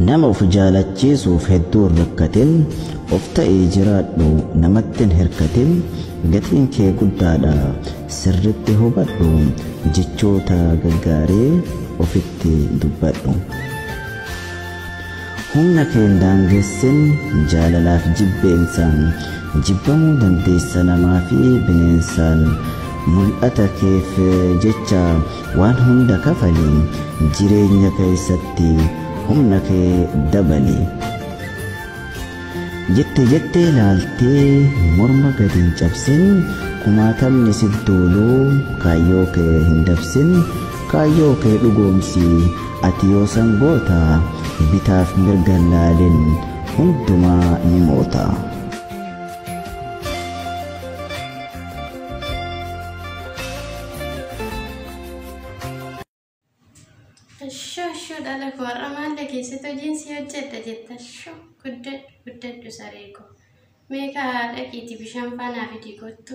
Nama of jaalachiisuuf hedduu hin rakkatin, of ta'ii jiraadhu namatti hin hirkatin, gatiin kee guddaadha sirritti hubadhu, jechoota gaggaarii ofitti dubbadhu. Humna kee hin daangessin jaalalaaf jibbeensaan, jibbamuu dandeessa namaa fi bineensaan. Mul'ata keef jecha waan hunda kafali, jireenya keessatti humna kee dabali. Jette jettee laaltee morma gadi hin cabsin, kumaatamni si duuluu kaayyoo kee hin dabsin, kaayyoo kee dhugoomsi ati yoo san goota, bitaaf mirga hin laalin hundumaa ni moota. Ashoo ashoo dhala koo har'a maal dhageessite hojiin si hojjedha jetta ashoo guddadhu guddadhu saree koo. Mee kaa dhaqiitii bishaan faa naa fidii kottu.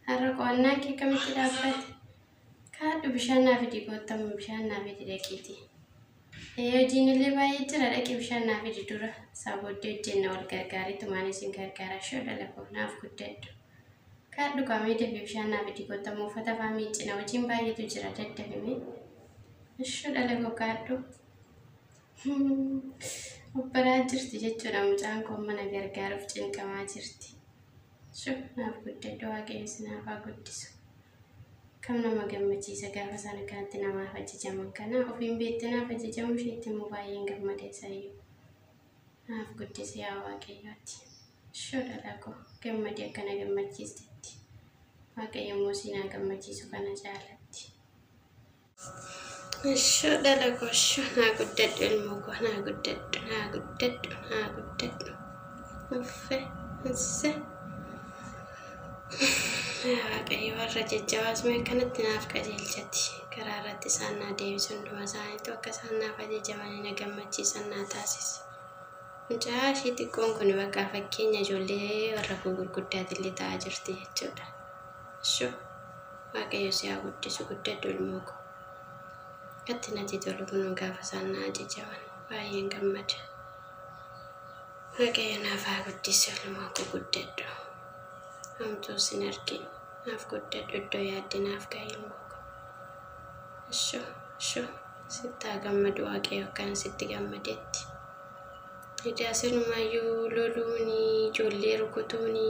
Har'a qo'annaan kee akkamitti dhaabbate? Kaadhu bishaan naa fidii kottu amma bishaan naa fidi dhaqiitii. Ee hojiin illee baay'ee jira dhaqi bishaan naa fidi dura. Isaa booddee hojjenna wal gargaaritumaan isin gargaara ashoo dhala koo naaf guddadhu. Kaadhu kaa mee dafii bishaan naa fidi kottu amma uffata faa miiccina hojiin baay'eetu jira daddafi mee. Ashoo dhala koo kaadhu. Obbolaa jirti jechuudha mucaan koo mana gargaaruuf cinqamaa jirti. Ashoo naaf guddadhu waaqayyo sinaaf haa guddisu. Kam nama gammachiisa gaafa isaan akkanatti namaaf ajajaman kana ofiin beektee naaf ajajamuu isheetti immoo baay'een gammada isayyuu. Naaf guddisi yaa waaqayyooti. Ashoo dhala koo gammadi akkana gammachiistetti. Waaqayyo immoo siin haa gammachiisu kana caalatti. Ashoo dhala koo ashoo naa guddadhu ilmoo koo naa guddadhu naa guddadhu naa guddadhu. Uffe isse. Waaqayyo warra jajjabaas mee akkanatti naaf qajeelchati. Karaa irratti isaan naa deebisu hunduma isaaniitu akka isaan naaf ajajamanii na gammachiisan naa taasisi. Mucaa ishee xiqqoon kun bakka fakkeenya ijoollee warra koo gurguddaatillee ta'aa jirti jechuudha. Ashoo Waaqayyo si haa guddisu guddadhu ilmoo koo. Akkatti natti tolu kunoo gaafa isaan na ajajaman baay'een gammada. Waaqayyo naaf haa guddisu ilmoo koo guddadhu. Hamtuu sin argin naaf guddadhu iddoo yaadde naaf ga'i ilmoo koo. Ashoo ashoo sitti haa gammadu Waaqayyo akkana sitti gammadetti. Edaa silumayyuu loluuni ijoollee rukutuuni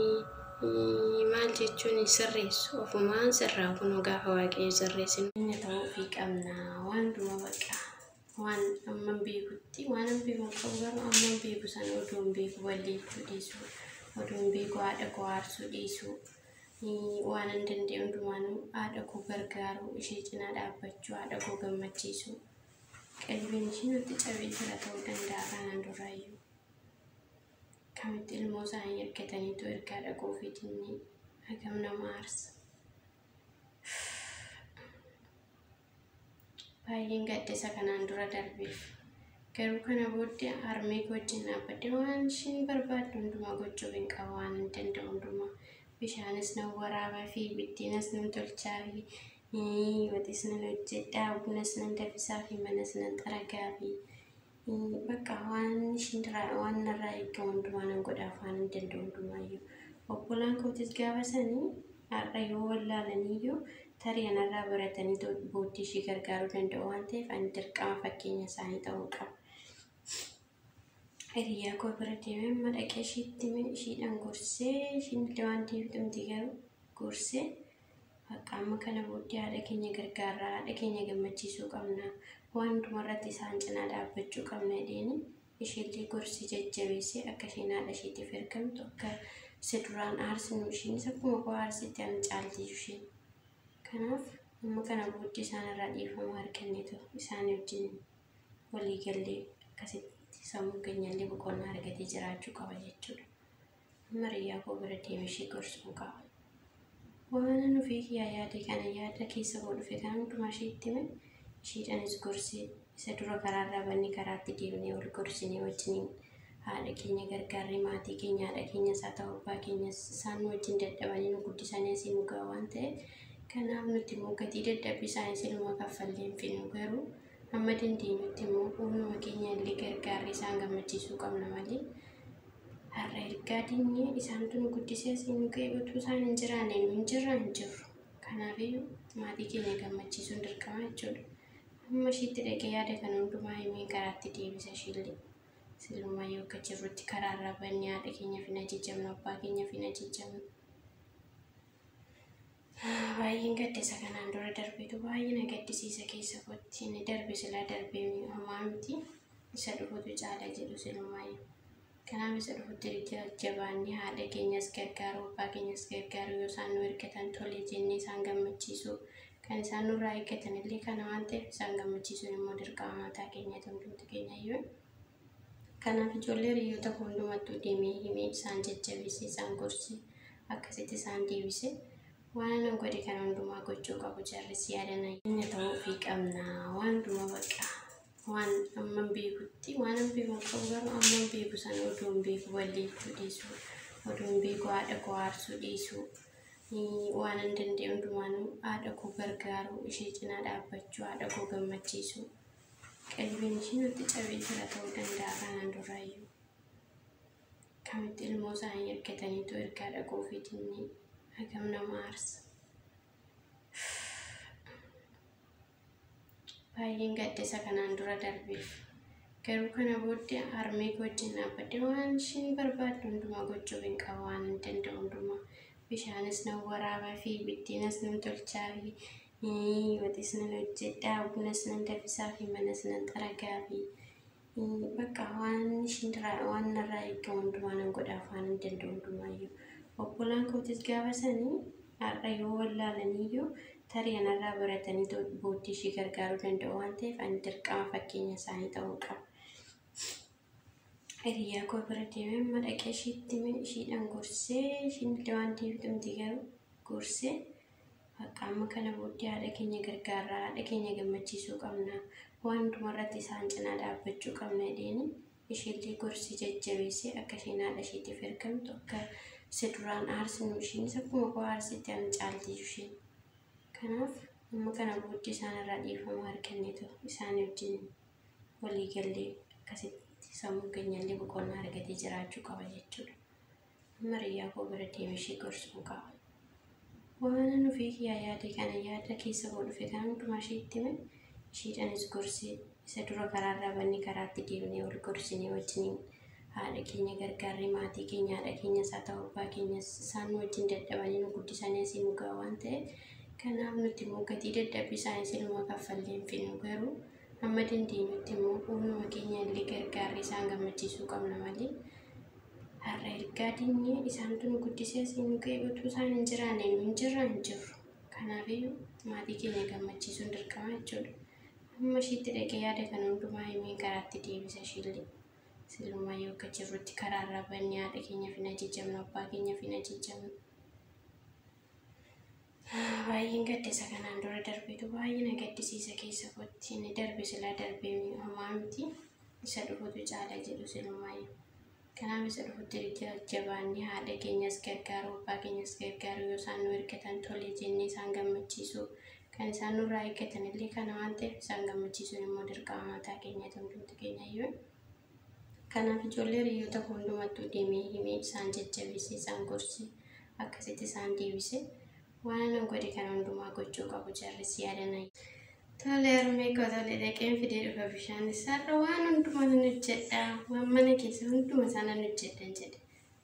maal jechuun sirreessu ofumaan sirraa kunoo gaafa waaqayyo sirreessinu. Keenya ta'uu ofii qabna waan dhuma bakka waan amman beekutti waan an beeku hin qabu garuu amman beeku sana odoon beeku balleessuu dhiisuu odoon beeku haadha koo aarsuu dhiisuu waan an danda'e hundumaanuu haadha koo gargaaruu ishee cinaa dhaabbachuu haadha koo gammachiisuu qalbiin ishee natti cabee jira ta'uu danda'a kanaan duraayyuu. Kamitti ilmoo isaanii ergataniitu ergaa dhaquu ofiitiin hagam nama aarsa. Baay'een gadda isa kanaan dura darbeef. Garuu kana booddee harmee koo wajjin dhaabbadhee waan ishiin barbaaddu hundumaa gochuuf hin qabu waan hin danda'u hundumaa. Bishaanis nan waraabaa fi biddeenas nan tolchaa fi waxis nan hojjedhaa bunas nan danfisaa fi manas nan xaragaa fi bakka waan ishiin waan narraa eegamu hundumaa nan godhaaf waan hin danda'u hundumaayyuu. Obbolaan kootis gaafa sanii har'a yoo wallaalaniyyuu tarii anarraa baratanii booddee ishii gargaaruu danda'u waan ta'eef ani dirqama fakkeenya isaanii ta'uu qaba. Hiriyaa koo bira deemee amma dhaqee ishiitti himee ishiidhaan gorsee ishiin illee waan deebitu miti garuu gorsee bakka amma kana booddee haadha keenya gargaarraa haadha keenya gammachiisuu qabna waan hundumarratti isaan cinaa dhaabbachuu qabna jedheeni isheellee gorsee jajjabeessee akka isheen haadha isheetiif ergamtu akka isa duraan aarsinu ishiinis akkuma koo aarsitti ana caalti isheen. Kanaaf amma kana booddee isaan irraa dhiifama arganneetu isaan wajjin walii gallee akkasitti sammuun keenyallee boqonnaa argatee jiraachuu qaba jechuudha. Amma hiriyaa koo bira deemee ishee gorsuun qaba. Waan ani ofii kiyyaa yaade kana yaada keessa koo dhufe kana hundumaa isheetti hime isheedhaanis gorsee isa dura karaarraa banne karaatti deemnee wal gorsinee wajjiniin haadha keenya gargaarree maatii keenya haadha keenyas haa ta'u abbaa keenyas isaan nu wajjin dadhabanii nu guddisanii asii nu ga'a waan ta'eef kanaaf nuti immoo gatii dadhabbii isaanii siluma kaffallee hin fidnu garuu Hamma dandeenyutti immoo humnuma keenya illee gargaarree isaan gammachiisuu qabna malee har'a ergaa dinnee isaantu nu guddisee asii nu ga'e utuu isaan hin jiraanne nu hin jirra hin jirru. Kanaafiyyuu maatii keenya gammachiisuun dirqama jechuudha. Amma ishiitti dhaqee yaada kana hundumaa himee karaatti deebisa ishiillee. Silumayyuu akka jirrutti karaarraa bannee haadha keenyaaf hin ajajamnu, abbaa keenyaaf hin ajajamnu. Baay'een gadda isa kanaan dura darbetu baay'ee na gaddisiisa keessa kootti. Inni darbe silaa darbee homaa miti. Isa dhufutu caala jedhu silumaayyuu. Kanaaf isa dhufutti jabaannee haadha keenyas gargaaru, abbaa keenyas gargaaru yoo isaan nu ergatan tole jennee isaan gammachiisuu. Kan isaan nurraa eeggatan illee kana waan ta'eef isaan gammachiisuun immoo dirqama mataa keenyati hundumti keenya iyyuu. Kanaaf ijoollee hiriyoota koo hundumattuu deemee himee isaan jajjabeessee isaan gorsee akkasitti isaan deebisee waan anan godhe kana hundumaa gochuu qabu jarris yaada nageenya ta'uu ofii qabna waan hundumaa bakka waan amman beekutti waan an beeku hin qabu garuu amman beeku sana odoo hin beeku balleessuu dhiisuu odoo hin beeku haadha koo aarsuu dhiisuu waan an danda'e hundumaanuu haadha koo gargaaruu ishee cinaa dhaabbachuu haadha koo gammachiisuu qalbiin ishee natti cabee jira ta'uu danda'a kanaan duraayyuu kamitti ilmoo isaanii ergataniitu ergaa dhaquu ofiitiin hagam nama aarsa. Baay'een gadda isa kanaan dura darbeef. Garuu kana booddee harmee koo wajjin dhaabbadhee waan ishiin barbaaddu hundumaa gochuuf hin qabu waan hin danda'u hundumaa. Bishaanis nan waraabaa fi biddeenas nan tolchaa fi waxis nan hojjedhaa bunas nan danfisaa fi manas nan xaragaa fi bakka waan ishiin waan narraa eegamu hundumaa nan godhaaf waan hin danda'u hundumaayyuu. Obbolaan kootis gaafa sanii har'a yoo wallaalaniyyuu tarii anarraa baratanii booddee ishee gargaaruu danda'u waan ta'eef ani dirqama fakkeenya isaanii ta'uu qaba. Hiriyaa koo bira deemee amma dhaqee ishiitti himee ishiidhaan gorsee ishiin illee waan deebitu miti garuu gorsee bakka amma kana booddee haadha keenya gargaarraa haadha keenya gammachiisuu qabna waan hundumarratti isaan cinaa dhaabbachuu qabna jedheeni isheellee gorsee jajjabeessee akka isheen haadha isheetiif ergamtu akka isa duraan aarsinu isheenis akkuma koo aarsitti ani caalti isheen. Kanaaf amma kana booddee isaan irraa dhiifama arganneetu isaan wajjin walii gallee akkasitti sammuun keenya illee boqonnaa argatee jiraachuu qaba jechuudha. Amma hiriyaa koo bira deemee ishee gorsuu qaba. Waan ani ofii kiyyaa yaade kana yaada keessa koo dhufe kana hundumaa isheetti hime isheedhaanis gorsee isa dura karaarraa bannee karaatti deemnee wal gorsinee wajjiniin haadha keenya gargaarree maatii keenya haadha keenyas haa ta'u abbaa keenyas isaan nu wajjin dadhabanii nu guddisanii asii nu ga'a waan ta'eef kanaaf nuti immoo gatii dadhabbii isaanii siluma kaffallee hin fidnu garuu hamma dandeenyutti immoo humnuma keenya illee gargaarree isaan gammachiisuu qabna malee har'a ergaa dinnee isaantu nu guddisee asii nu ga'e utuu isaan hin jiraanne nu hin jirra hin jirru. Kanaafiyyuu maatii keenya gammachiisuun dirqama jechuudha. Amma ishiitti dhaqee yaada kana hundumaa himee karaatti deebisa ishiillee. Silumayyuu akka jirrutti karaarraa bannee haadha keenyaaf hin ajajamnu, abbaa keenyaaf hin ajajamnu. Baay'een gadda isa kanaan dura darbetu baay'ee na gaddisiisa keessa kootti. Inni darbe silaa darbee homaa miti. Isa dhufutu caala jedhu silumaayyuu. Kanaaf isa dhufutti jabaannee haadha keenyas gargaaruu, abbaa keenyas gargaaruu yoo isaan nu ergatan tole jennee isaan gammachiisuu. Kan isaan nurraa eeggatan illee kana waan ta'eef isaan gammachiisuun immoo dirqama mataa keenyati hundumti keenya iyyuu. Kanaaf ijoollee hiriyoota koo hundumattuu deemee himee isaan jajjabeessee isaan gorsee akkasitti isaan deebisee waan anan godhe kana hundumaa gochuu qabu jarris yaada na. Tole harmee koo tole dhaqeen fidee dhufa bishaan isaarra waan hundumaa nan hojjedha waan mana keessa hunduma isaa nan hojjedhan jedhe.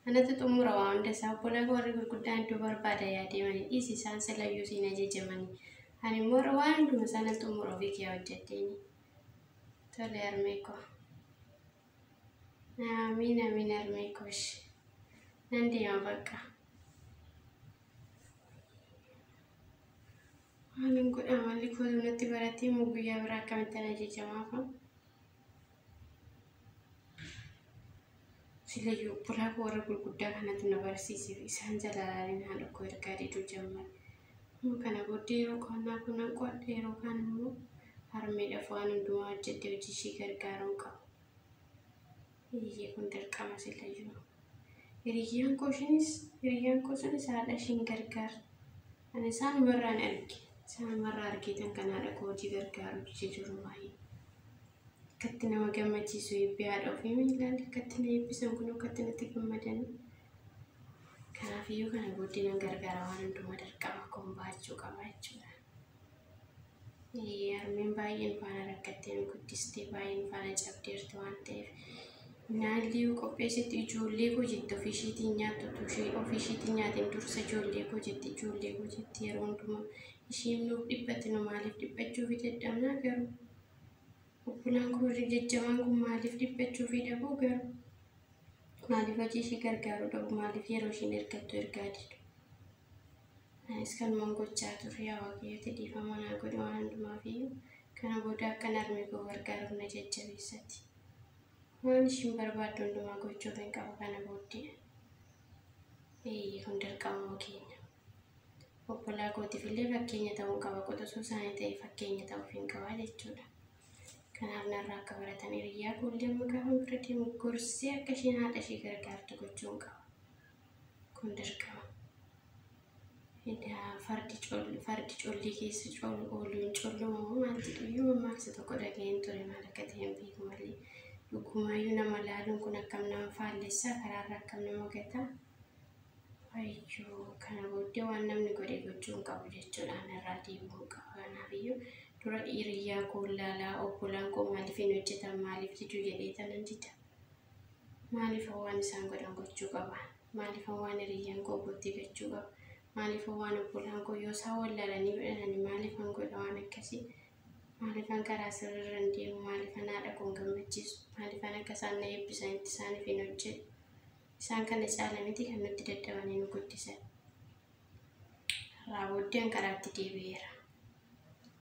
Anatu xumura waa hunda isaa obbolaa koo warri gurguddaan iddoo barbaada yaadeemanii dhiisi isaan silayyuu siin ajajamanii. Ani immoo waan hunduma isaa nan xumura ofii kiyyaa hojjedheeni. Tole harmee koo. Amiin amiin harmee koo ishee. Nan deema bakka. Waan hin godha malli kootu natti baratee immoo guyyaa biraa akkamittan ajajamaaf. Silayyuu obbolaa koo warra gurguddaa kanatu na barsiise isaan jalaalaalin haadha koo ergaa diduu jammare. Amma kana booddee yeroo qo'annaa kun nan qo'adha yeroo kaan immoo harmeedhaaf waan hundumaa hojjedhee hojii ishee gargaaruun qaba. Iyyee kun dirqama silayyuu. Hiriyyaan koo ishiinis hiriyyaan koo sunis haadha ishiin gargaara. Ani isaanumarraan arge. Isaanumarraa argeetan kan haadha koo hojii gargaaru jiru baay'ee. Akkatti nama gammachiisu eebbi haadha ofii ilaali, akkatti na eebbisan kun, akkatti natti gammadanii. Kanaafiyyuu kana booddee nan gargaara, waan hundumaa dirqama koon baachuu qaba jechuudha. Harmeen baay'een faana rakkattee nu guddistee, baay'een faana cabdeerti waan ta'eef, naalli qopheessitti ijoollee koo jetti, ofii isheetiin nyaattu, utuu ofii isheetiin nyaatiin dursa ijoollee koo jetti, ijoollee koo jetti yeroo hundumaa. Isheen nuuf dhiphatti, nu maaliif dhiphachuu fi dadhabnaa garuu? Obbolaan koo warri jajjabaan kun maaliif dhiphachuu fi dhabuu garuu? Maaliif hojii ishee gargaaruu dhabu? Maaliif yeroo isheen ergattu ergaa didu? Anis kanumaan gochaa ture. Yaa Waaqayyooti, dhiifama naa godhi waan hundumaaf iyyuu. Kana booda akkan harmee koo gargaaruuf na jajjabeessati. Waan ishiin barbaaddu hundumaa gochuuf hin qaba kana booddee. Eeyyee, kun dirqama keenya. Obbolaa kootiif illee fakkeenya ta'uu qaba. Qoxosuu isaanii ta'e fakkeenya ta'uuf hin qaba jechuudha. Kanaaf narraa akka baratan, hiriyaa koollee amma gaafa bira deemu gorsee akka isheen haadha ishee gargaartu gochuu hin qaba. Kun dirqama. Fardi collee keessa oolu hin collumamu maal jedhu iyyuu mammaaksa tokko dhaga'een ture, maal akka ta'e hin beeku malee. Dhugumaayyuu nama laaluun kun akkam nama faallessaa, karaarra akkam nama gataa. Wayyoo, kana booddee waan namni godhe gochuu hin qabu jechuudha. Irraa deebi'uu hin qaba. Kanaafiyyuu dura hiriyaa koo laalaa, obbolaan koo maaliif hin hojjetan, maaliif didu jedhee tanan dida. Maaliif waan isaan godhan gochuu qaba? Maaliif waan hiriyyaan koo gootti gochuu qaba? Maaliif waan obbolaan koo yoo isaan wallaalanii godhanani maaliif godha waan akkasii? Maaliifan karaa sirriirra hin deemu? Maaliifan haadha koo hin gammachiisu? Maaliifan akka isaan na eebbisanitti isaaniif hin hojjedhu? Isaan kana caala miti kan nutti dadhabanii nu guddisan. Irraa booddeen karaatti deebi'eera.